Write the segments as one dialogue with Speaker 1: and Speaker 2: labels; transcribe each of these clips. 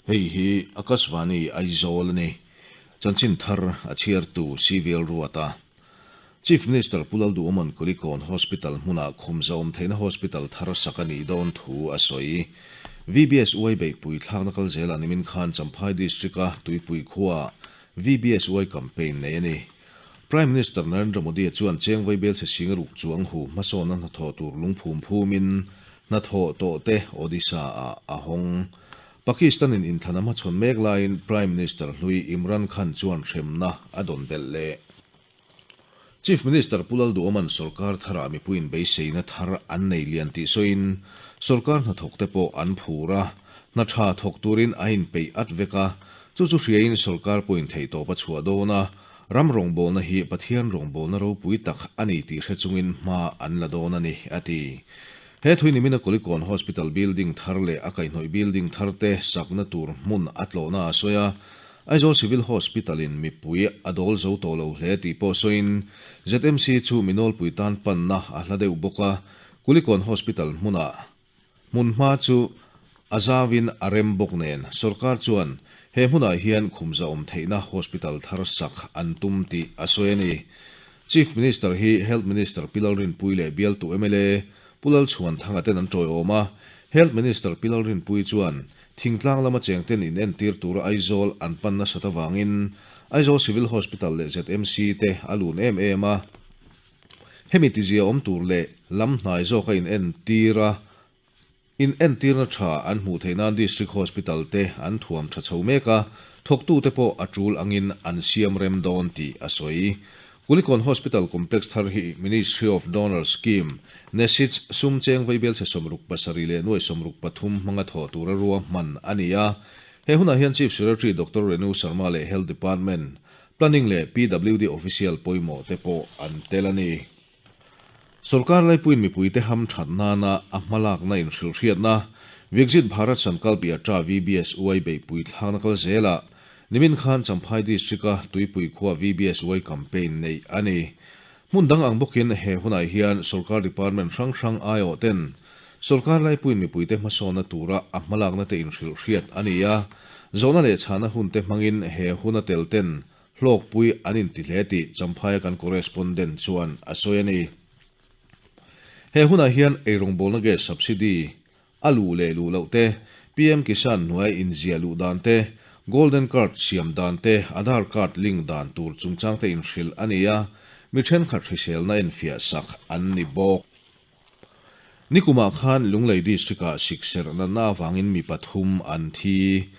Speaker 1: Hei hi Akashvani Aizawl a ni. Chanchin thar a chhiartu CVL Ruata. Chief Minister Pu Lalduhawma'n Kulikawn Hospital hmunah khum zawm theihna hospital thar sak a nih dawn thu a sawi. VBSY beihpui thlakna kal zelah nimin khan Champhai District-a Tuipui khuaah VBSY campaign nei a ni. Prime Minister Narendra Modi-a chuan cheng vaibel chhe sing a ruk chuang hu hmasawnna hnathawh tur lungphum phumin hnathawh tawhte Odisha-ah a hawng. Pakistan-in inthlan a hmachhawn mek laiin Prime Minister hlui Imran Khan chuan hremna a dawn belh leh. Chief Minister Pu Lalduhawma'n sorkar tharah mipuiin beiseina thar an nei lian tih sawiin sorkar hnathawkte pawh an phur a, hna tha thawk turin a inpeih at vek a, chu chu hriain sorkar pawhin theihtawp a chhuah dawn a, ram rawngbawlna hi Pathian rawngbawlna ropui tak a ni tih hre chungin hma an la dawn a ni, a ti. He thui nimina Kulikawn Hospital building thar leh a kaihhnawih building tharte sakna tur hmun a tlawhna a sawi a, Aizawl Civil Hospital-in mipui a dawl zo tawh lo hle tih pawh sawiin ZMC chu mi nawlpui tan panna a hla deuh bawk a, Kulikawn Hospital hmunah hmunhma chu a zauin a rem bawk nen sorkar chuan he hmunah hian khum zahawm theihna hospital thar sak an tum tih a sawi a ni. Chief Minister hi Health Minister Pi Lalrinpuii leh bialtu mla Pu Lalchhuanthanga ten an tawiawm a, Health Minister Pi Lalrinpuii chuan thingtlang lama chengten inentir tura Aizawl an pan nasat avangin Aizawl Civil Hospital leh ZMC te a lun em em a. Hemi tizia awm tur leh lam hnai zawka inentir a Inentirna tha an hmuh theih nan District Hospital te an thuam tha chho mek a, thawktute pawh a tul angin an siam rem dawn tih a sawi. Kulikawn Hospital Complex thar hi Ministry of Donor Scheme, NESIDS, sum cheng vaibelchhe 67 leh nuai 63 hmanga thawh tura ruahman a ni a. He hunah hian Chief Secretary Doctor Renu Sharma leh Health Department, Planning leh PWD official pawimawh te pawh an tel a ni. Sorkar laipuiin mipuite ham that nana a hmalakna inhrilhhriatna, Viksit Bharat Sankalp Yatra, VBSY, beihpui thlakna kal zelah nimin khan Champhai District-a Tuipui khua VBSY campaign neih a ni. Hmun dang ang bawkin he hunah hian sorkar department hrang hrang aiawh ten sorkar laipuiin mipuite hmasawnna tura a hmalakna te inhrilhhriat a ni a, zawhna leh chhahna hunte hmangin he huna tel ten Hlawkpui an inti hle tih Champhaia kan correspondent chuan a sawi a ni. He hunah hian eirawngbawlna gas subsidy a luh leh luh loh te, PM Kisan hnuaia inziah luh dan te, Golden Card siam dan te, Aadhaar Card link dan tur chungchang te inhrilh a ni a, mi thenkhat hriselna enfiah sak an ni bawk. Nikumah khan Lunglei District-ah sikserh natna avangin mi pathum an thi.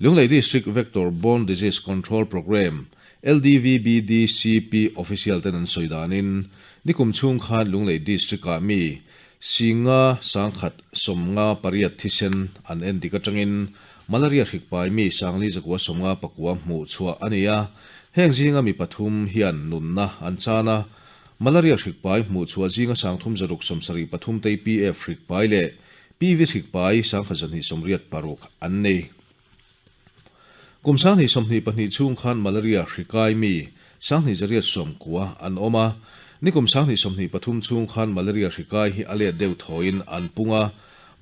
Speaker 1: Lunglei District Vector Borne Disease Control Programme, LDVBDCP, official ten an sawi danin, nikum chhung khan Lunglei District-ah mi Singa sangkhat 58 thisen an en dik atangin malaria hrikpai mi sangli zakua 59 hmuh chhuah a ni a, heng zinga mi pathum hian nunna an chan a, Malaria hrikpai hmuh chhuah zinga 3673 te PF hrikpai leh PV hrikpai 1286 an nei. Kum 2022 chhung khan malaria hrikai mi 2890 an awm a, nikum 2023 chhung khan malaria hrikai hi a let deuh thawiin an pung a,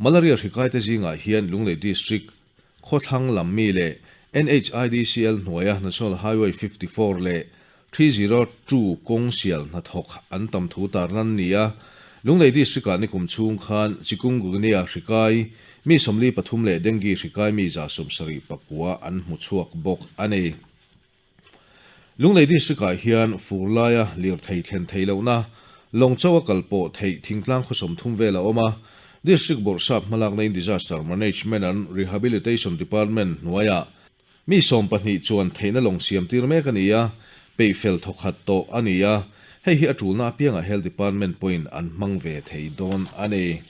Speaker 1: malaria hrikaite zingah hian Lunglei District khawthlang lam mi leh NHIDCL hnuaia National Highway 54 leh 302 kawng sial hnathawk an tam thu tarlan ni a, Lunglei District-ah nikum chhung khan Chikungunya hrikai mi 43 leh Dengue hrikai mi 79 an hmu chhuak bawk a ni. Lunglei District-ah hian fur laia lirthei thlen theih lohna, lawng chauh a kal pawh theih thingtlang khaw 30 vel a awm a, District Bawrhsap hmalakna in Disaster Management and Rehabilitation Department hnuaiah mi 12 chuan theihna lawng siam tir mek a ni a, peihfel thawkhat tawh a ni a, hei hi a tulna apiangah Health Department pawhin an hmang ve thei dawn a ni.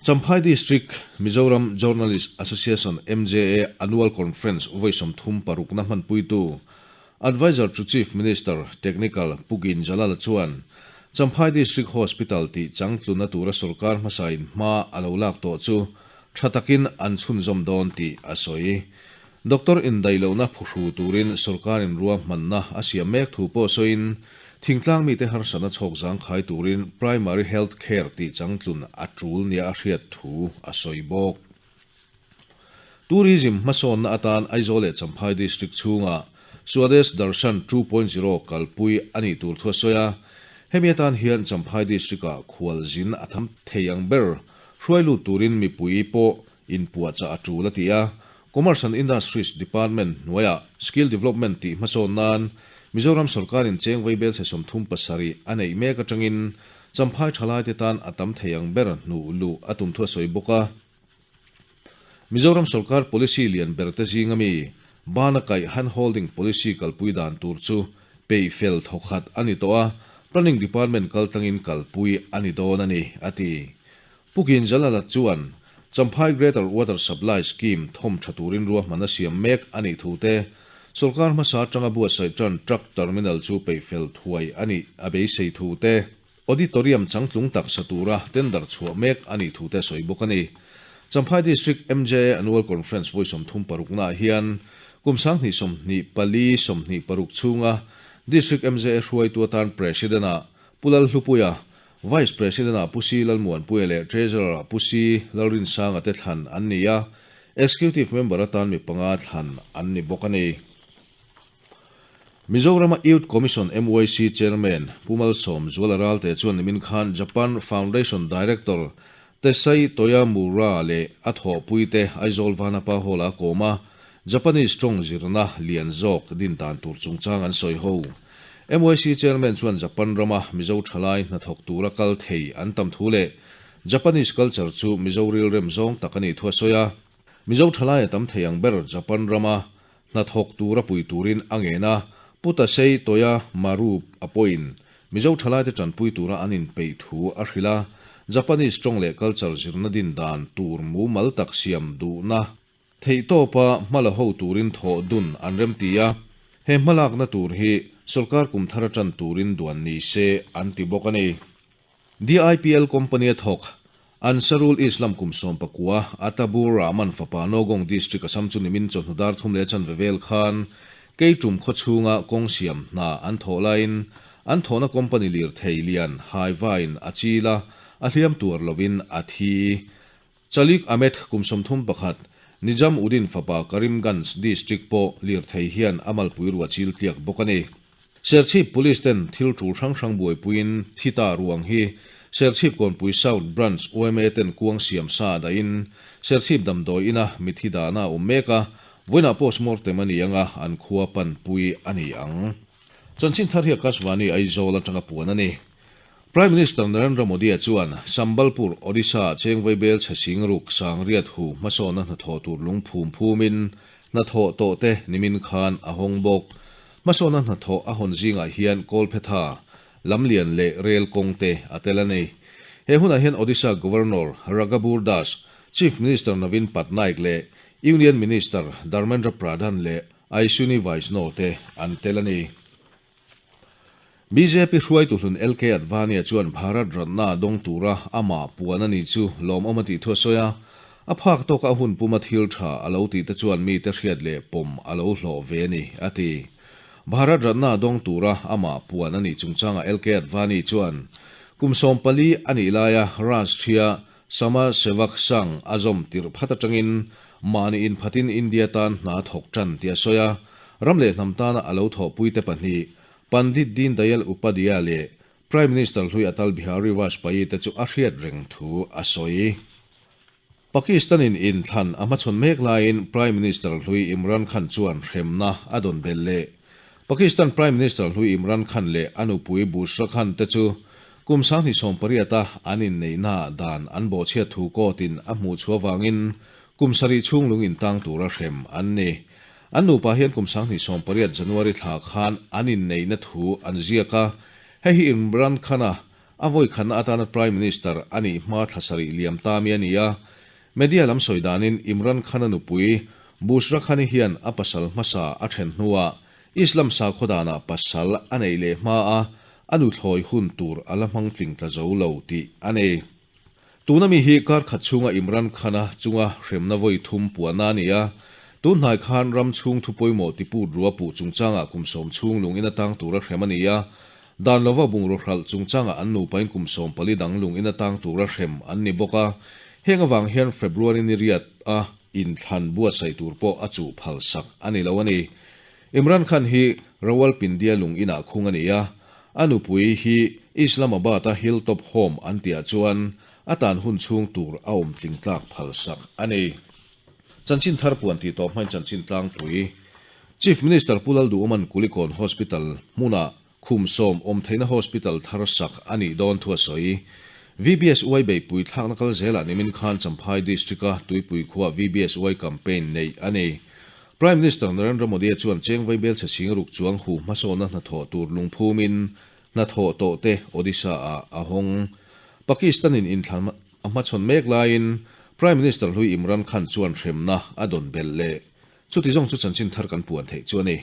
Speaker 1: Champhai District Mizoram Journalist Association, MJA, Annual Conference vawi 36na hmanpuitu Adviser to Chief Minister, Technical, Pu Gin Jalala chuan Champhai District Hospital tih changtluna tura sorkar hmasain hma a lo lak tawh chu tha takin an chhunzawm dawn tih a sawi. Doctor indaihlohna phuhru turin sorkarin ruahmanna a siam mek thu pawh sawiin thingtlang mite harsatna chhawk zangkhai turin Primary Health Care tih changtlun a tul nia a hriat thu a sawi bawk. Tourism hmasawnna atan Aizawl leh Champhai District chhunga Swadesh Darshan 2.0 kalpui a nih tur thu a sawi a. Hemi atan hian Champhai District-ah khualzin a tham thei ang ber hruai lut turin mipui pawh inpuahchah a tul a ti a. Commerce and Industries Department hnuaiah Skill Development tih hmasawn nan Mizoram sawrkarin cheng vaibel chhe 37 a neih mek atangin Champhai thalaite tan a tam thei ang ber hnuh luh a tum thu a sawi bawk a. Mizoram sawrkar policy lian ber te zinga mi bana kaih hand holding policy kalpui dan tur chu peih fel thawkhat a ni tawh a, Planning Department kaltlangin kalpui a ni dawn a ni, a ti. Pu Kinzalala chuan Champhai Greater Water Supply Scheme thawm tha turin ruahman a siam mek a nih thu te, sawrkar hmasa atanga buatsaih tan truck terminal chu peih fel thuai a nih a beisei thu te, Auditorium changtlung taksa tura tender chhuah mek a nih thu te sawi bawk a ni. Champhai District MJA Annual Conference vawi 36 naah hian kum 2024 26 chhunga District MJA hruaitu atan President-ah Pu Lalhlupuia, Vice President-ah Pu Si Lalmuanpuia leh Treasurer-ah Pu Si Lalrinsanga te thlan an ni a, Executive Member atan mi panga thlan an ni bawk a ni. Mizorama Youth Commission, MYC, Chairman Pu Malsawm Zuala Ralte chuan nimin khan Japan Foundation Director Tessai Toyamura leh a thawhpuite Aizawl Vanapa Hall-a a kawm a, Japanese tawng zirna lian zawk din dan tur chungchang an sawi ho. MYC Chairman chuan Japan rama Mizo thalai hnathawk tura kal thei an tam thu leh Japanese culture chu Mizo rilrem zawng tak a nih thu a sawi a. Mizo thalai a tam thei ang ber Japan rama Hnathawk tura pui turin a ngen a, Pu Tasei Toya Maru a pawhin Mizo thalaite tanpui tura an inpeih thu a hrilh a, Japanese tawng leh culture zirna din dan tur mumal tak siam duhna theihtawpa hma la ho turin thawh dun an remti a, he hmalakna tur hi sawrkar kum thar atan turin duan ni se an ti bawk a ni. DIPL company a thawk, Ansarul Islam kum 19, Atabur Rahman fapa Nowgong District Assam chu nimin chawhnu dar thum leh chanve vel khan Keitum khaw chhunga kawng siam hna an thawh laiin an thawhna company lirthei lian Haivain a chil a, a hliam tuar lovin a thi. Chalik Ahmed kum 31, Nijam Uddin fapa Karimganj District pawh lirthei hian a malpui ruah chil tliak bawk a ni. Serchhip Police ten thil tul hrang hrang buaipuiin thi ta ruang hi Serchhip Kawnpui South Branch yma ten kuang siam sa dahin Serchhip damdawi ina mithi dahna a awm mek a, vawiinah postmortem a ni anga an khua panpui a ni ang. Chanchin thar hi Akashvani Aizawl atanga puan a ni. Prime Minister Narendra Modi-a chuan Sambalpur, Odisha-ah cheng vaibel chhe sing ruk sang riat hu hmasawnna hnathawh tur lung phum phumin hnathawh tawh te nimin khan a hawng bawk. Hmasawnna hnathawh a hawn zingah hian Kawlphetha, Lamlian leh Rel kawng te a tel a ni. He hunah hian Odisha Governor Raghabur Das, Chief Minister Naveen Patnaik leh Union Minister Dharmendra Pradhan leh Aishwini Vaishnaw te an tel a ni. Bjp hruaitu hlun LK Advani-a chuan Bharat Ratna dawng tura amah puan a nih chu lawmawm a tih thu a sawi a, a phak tawka a hun puma thil tha a lo tih te chuan mite hriat leh pawm a lo hlawh ve a ni, a ti. Bharat Ratna dawng tura amah puan a nih chungchangah LK Advani chuan kum 14 a nih laia Rashtriya Samaj Sevak Sangh a zawm tirh phat atangin mahni inphatin India tan hna thawk tan tih a sawi a, ram leh hnam tana a lo thawhpuite pahnih, Pandit Deen Dayal Upadhyaya leh Prime Minister hlui Atal Bihari Vajpayee te chu a hriat reng thu a sawi. Pakistan-in inthlan a hmachhawn mek laiin Prime Minister hlui Imran Khan chuan hremna a dawn belh leh. Pakistan Prime Minister hlui Imran Khan leh a nupui Bushra Khan te chu kum 2018 a an inneihna dan an bawhchhiat thu court-in a hmuh chhuah avangin kum sarih chhung lung intang tura hrem an ni. An nupa hian kum 2018 January thla khan an inneihna thu an ziak a, hei hi Imran Khan-a a vawi khatna atana Prime Minister a nih hma thla sarih liam ta mi a ni a. Media lam sawi danin Imran Khan-a nupui Bushra Khan-i hian a pasal hmasa a then hnuah Islam sakhaw danah pasal a neih leh hma a, a nuthlawi hun tur a la hmang tling tla zo lo tih a nei. Tuna mi hi kar khat chhunga Imran Khan-a chunga hremna vawi thum puahna a ni a, tun hnai khan ram chhung thu pawimawh tiput rua puh chungchangah kum sawm chhung lung in atang tura hrem a ni a, dan lova bungraw hralh chungchangah an nupain kum 14 dang lung in atang tura hrem an ni bawk a, heng avang hian February ni riat a. inthlan buatsaih tur pawh a chuh phalsak a ni lo a ni. Imran Khan hi Rawalpindi-a lung inah khung a ni a, a nupui hi Islamabad-a Hilltop Home an tihah chuan a tan hun chhung tur a awm tling tlak phalsak a ni. Chanchin thar puan tih tawp hmain chanchin tlangpui Chief Minister Pu Lalduhawma'n Kulikawn Hospital hmunah Khum 10 awm theihna hospital thar sak a nih dawn thu a sawi. VBSY beihpui thlakna kal zelah nimin khan Champhai District-a Tuipui khuaa VBSY campaign neih a ni. Prime Minister Narendra Modi-a chuan cheng vaibel chhe sing ruk chuang hu hmasawnna hnathawh tur lungphumin hnathawh tawh te Odisha-ah a hawng. Pakistan-in inthlan a hmachhawn mek laiin Prime Minister hlui Imran Khan chuan hremna a dawn belh leh. Chuti zawng chu chanchin thar kan puan theih chu a ni.